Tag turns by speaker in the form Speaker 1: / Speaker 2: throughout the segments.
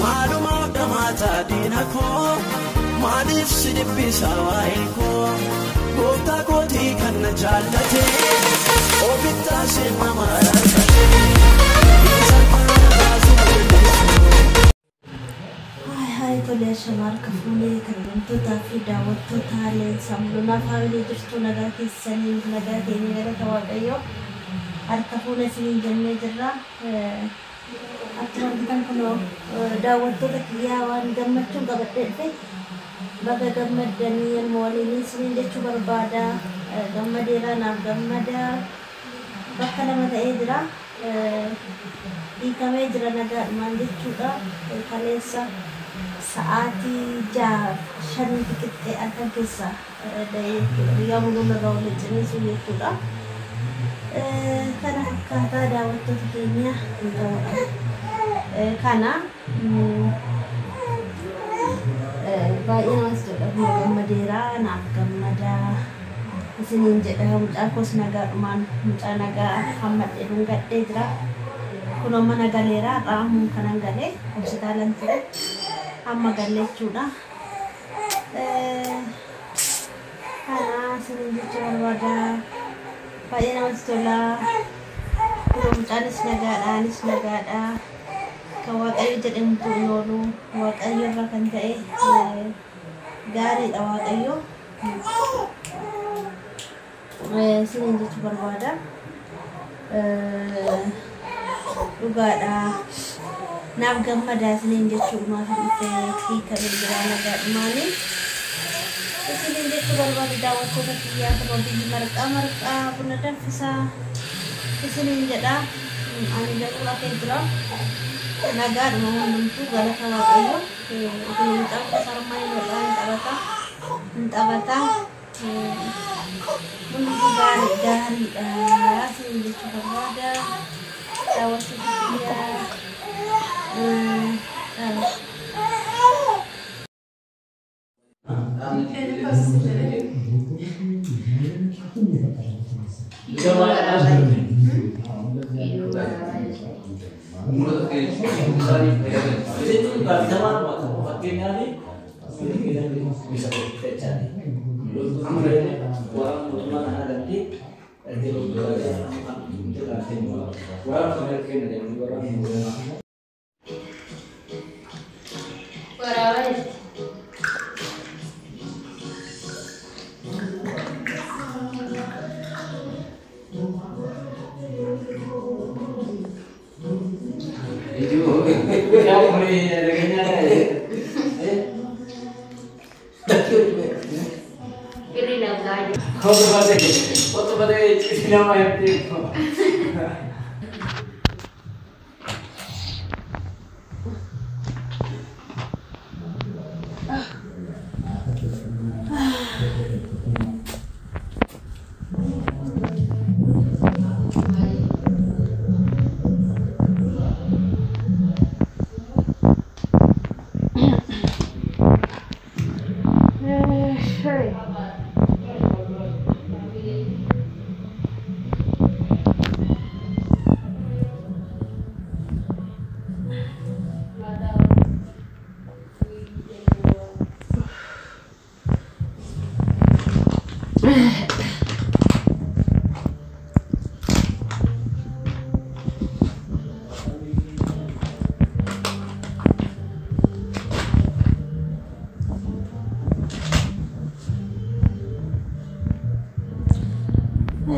Speaker 1: Maalumaaf dhamaataa diina koo maaliif si dhibbisa waa'ee koo gooftaa kootii kan na jaallate ofittaa sirna maraarfate isa
Speaker 2: Haay haay, tolee, shamarra fuunee kabajamtootaa fi daawwattoota Leensaa Mul'unaa Family, jirtu? Nagaa keessanii? Nagaa keenya, galata Waaqayyoo. Harka fuuna isiniin jennee jirra. Akkuma argitan kunoo, daawwattoota kiyyaa, waan gammachuun qabadhee dhufe. Baga gammaddanii ilma waliin isiniin jechuu barbaada. Gammadeeraa, naaf gammadaa bakka lama ta'ee jira. Hiikamee jira nagaadhumaan jechuudha. Kaleessa sa'aatii 6 5 qixxee halkan keessa da'ee jechuudha. Guyyaa mul'uun irraa wal ciniinsuu jechuudha. Kana akkaataa daawwattoota keenya kana baay'ee namatti tola. Gammadeeraa, naaf gammadaa isiniin jedha. Mucaa koos nagaadhumaan, mucaa nagaa hammadhee dhungadhee jira. Kunoo mana galeera, raamuun kanan galee hospitaalan ture. Amma galee jechuudha. Kana isiniin jechuu barbaada. Baay'ee namatti tola. Kunoo mucaanis nagaadha, anis nagaadha. Kan Waaqayyo jedhamtu hin oolu. Waaqayyo irra kan ta'e gaariidha Waaqayyo. Isiniin jechuu barbaada. Dhugaadha. Naaf gammadaa isiniin jechuudhumaaf dhufee, hiikamee jira nagaadhumaanii. Isiniin jechuu barbaada, daawwattoota kiyyaa. Kunoo biyyi marqaa marqaa buna danfisaa isiniin jedha. Ani garuu rafee jira. Nagaadhuma hundumtuu, galata Waaqayyo. Kun mucaan kunis harmaa hin hodhaa, hin taphata. Hin taphata. Hundumtuu gaarii gaariidha isiniin jechuu barbaada. Daawwattoota kiyyaa.
Speaker 3: Waraabaa jirti. Birri nagaa jiru.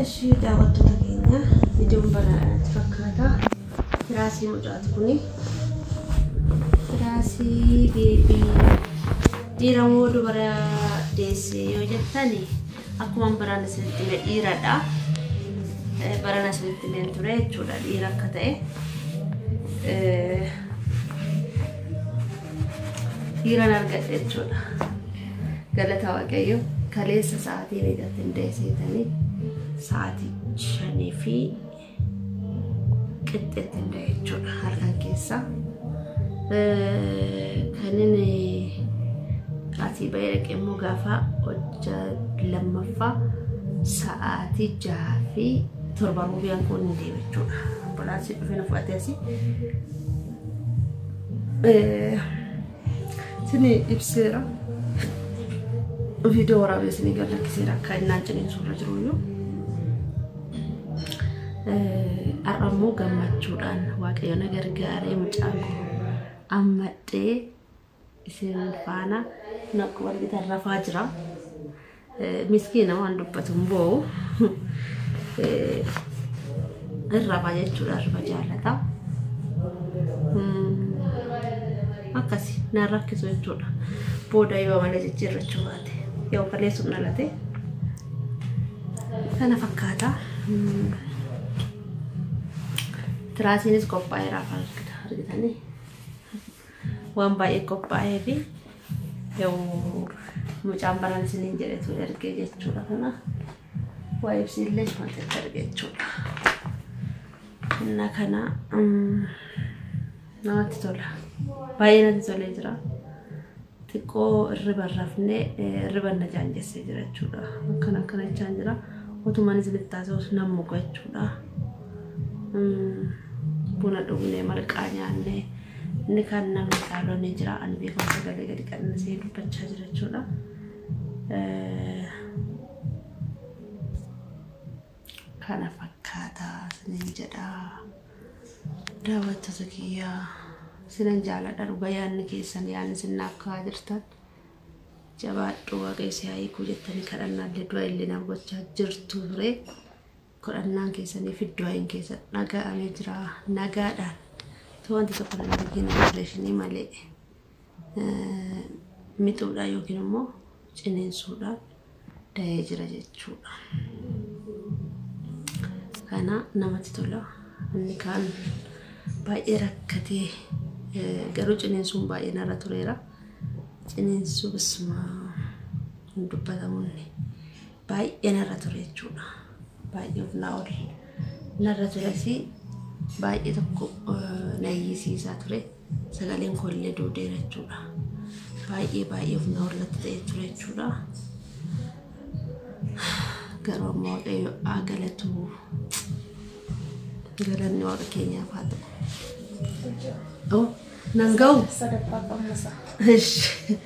Speaker 2: Ishii, daawwattoota keenya, ijoon banaadhaatti fakkaata. Firaasii mucaati kuni. Firaasii baby. Dhiira moo dubara deesse yoo jettani, akkuma baraan isinitti hime dhiiradha. Barana isinitti himeen ture jechuudha dhiira akka ta'e. Dhiiran argadhe jechuudha. Galata Waaqayyo. Kaleessa sa'aatii meeqatti hin deesseetanii? Sa'aatii 5 fi qixxeetti hin da'e jechuudha halkan keessa. Kan inni asii bahee dhaqe immoo gaafa hojja lammaffaa sa'aatii 6 fi Torba ruubiyaan kun hin deema jechuudha. Ambulaansii dhufee na fudhatee asii. Isin ibseera. Viidiyoo waraabee isinii gad lakkiseera akka innaan ciniinsuu irra jiru iyyuu. Har'a immoo gammachuudhaan Waaqayyo na gargaaree mucaa koo ammadhee isin faana akkuma argitan rafaa jira. Miskiina waan dubbatu hin boo'u. Hin rafa jechuudha, rifa jaallata. Akkasi naan rakkisu jechuudha. Booda yoo amala jijjiirrachuu baate yoo kaleessum dhalate kana fakkaata. Tiraasiinis qophaa'eera argitanii waan baay'ee qophaa'ee fi yoo mucaan baran isiniin jedhetu ergee jechuudha kana waa ibsiillee wanti ergee jechuudha. Inna kana namatti tola. Baay'ee natti tolee jira. Xiqqoo irriba rafnee irriba na jaanjessee jira jechuudha. Akkana akkana jechaan jira. Otumaan isinitti haasa'us nan muka jechuudha. Buna dhugnee marqaa nyaannee inni kaan namni caalonni jira. Ani beekamu sagalee gadi qannisee dubbachaa jira jechuudha. Kana fakkaata isiniin jedha. Daawwattoota kiyyaa isinan jaaladha dhuga yaadni keessan yaadni isin naaf kaa'aa jirtan. Jabaadhu Waaqayyo si haa hiikuu jettanii kadhannaallee du'a illee naaf gochaa jirtu ture. Kadhannaan keessanii fi du'aayin keessan dhaga'amee jira nagaadhaan. Too wanti tokko nan argina opereeshinii malee mixuudhaan yookiin immoo ciniinsuudhaan da'ee jira jechuudha. Kana namatti tola. Inni kaan baay'ee rakkatee garuu ciniinsuun baay'ee narra tureera. Ciniinsuu bisuma hin dubbatamunni baay'ee narra ture jechuudha. Baay'ee of naa ol narra tures baay'ee tokko na iyyisiisaa ture. Sagaleen koollee duudeera jechuudha. Baay'ee baay'ee of naa ol natti ta'ee ture jechuudha. Garuu ammoo Waaqayyo haa galatu. Galanni Waaqa keenyaaf haa ta'u. Oh, nan ga'u?
Speaker 4: Sadaffaa qabnasa.
Speaker 2: Ishi.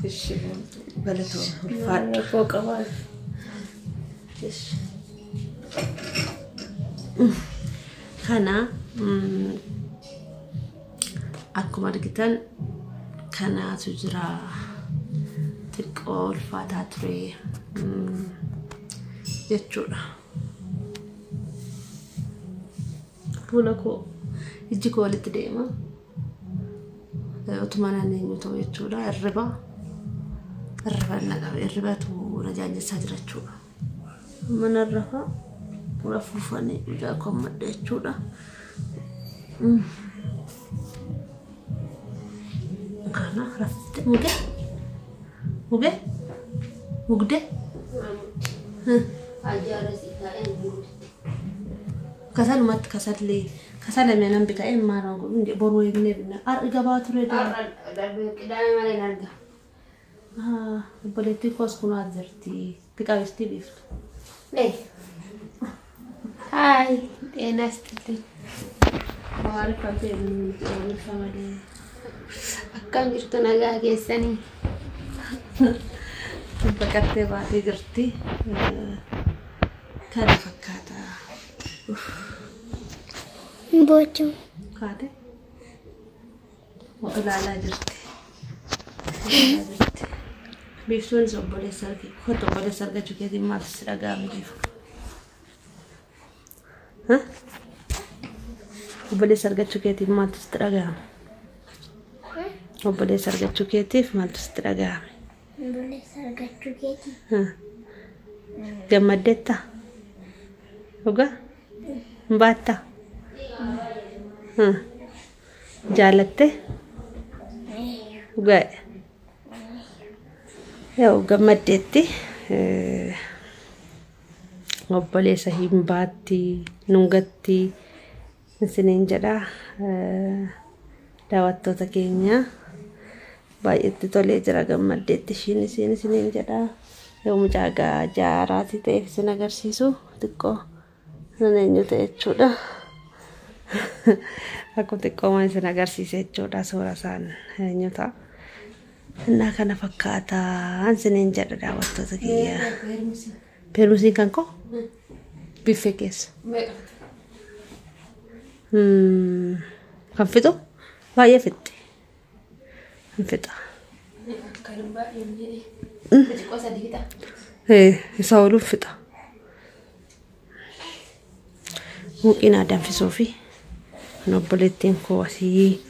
Speaker 2: Ishi. Galatoo ulfaadhu.
Speaker 4: Rakkoo qabaa.
Speaker 2: Ishi. Kana akkuma argitan kanaatu jira. Xiqqoo ulfaataa ture jechuudha. Fuula koo ijji koo walitti deema. Utuma naan eenyu ta'u jechuudha. Irriba irriba na qabe irribatu na jaanjessaa jira jechuudha. Mana rafa rafuufanii mucaa koo ammadha jechuudha. Kana rafte muge muge mugde kasalumatti kasallee kasalame nan bita'e maal godhu boruu eegnee binna har'i gabaa ture
Speaker 3: Qidaame malee hin argamu.
Speaker 2: Obboleettii koos kun as jirti tiqabeestii biiftu.
Speaker 3: Haay ጤና ይስጥልኝ።
Speaker 2: Maaliif ta'e Oromiffaa malee.
Speaker 3: Akkam jirtu nagaa keessanii?
Speaker 2: Baqattee baatee jirti. Kana fakkaata.
Speaker 4: Bochuu.
Speaker 2: Kaate. Ilaalaa jirti. Ilaalaa jirti. Biiftuunis obboleessa arge. Kottu obboleessa argachuu keetiin maaltu si dhaga'ame biiftu? Obboleessa argachuu keetiif maaltu sitti dhaga'ame? Obboleessa argachuu keetiif maaltu sitti dhaga'ame?
Speaker 4: Obboleessa argachuu keetii.
Speaker 2: Gammaddeetta? Dhugaa? Hin baattaa? Jaalattee? Dhugaa? Yoo gammaddeetti obboleessa hin baatti, nungatti isiniin jedha. Daawwattoota keenya baay'eetti tolee jira gammaddeetti ishiin isin isiniin jedha. Yoo mucaa jaaraati ta'eef isin agarsiisu xiqqoo Nan eenyu ta'e jechuudha. Akkuma xiqqoomaan isin agarsiise jechuudha suura isaan eenyu ta'a. Innaa kana fakkaataan isiniin jedha daawwattoota kiyya. Peermusiin kan koo biffee keessa. Kan fixu baay'ee fixxe. Hin fixa. Isaa ooluun fixa. Muuqiin danfisuu fi kan obboleettiin koo asii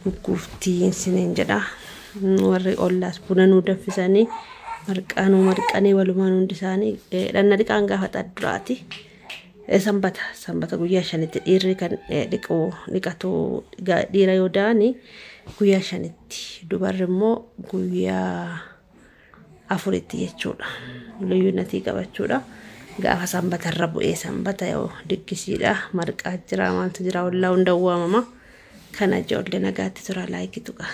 Speaker 2: gugguuftii isiniin jedha. Warri ollaas buna nuu danfisanii marqaa nuu marqanii walumaan hundi isaanii dhanna dhiqaan gaafa duraati. Sanbata sanbata guyyaa shanitti dhiirri kan dhiqu dhiqatu dhiira yoo da'ani guyyaa shanitti dubarri immoo guyyaa afuritti jechuudha. Liyyuunatii qabachuudha. Gaafa sanbata irra bu'ee sanbata yoo diggisiidha marqaa jira maaltu jira ollaa hunda waamama. Kana ijoollee nagaatti tura laayikii tuqa.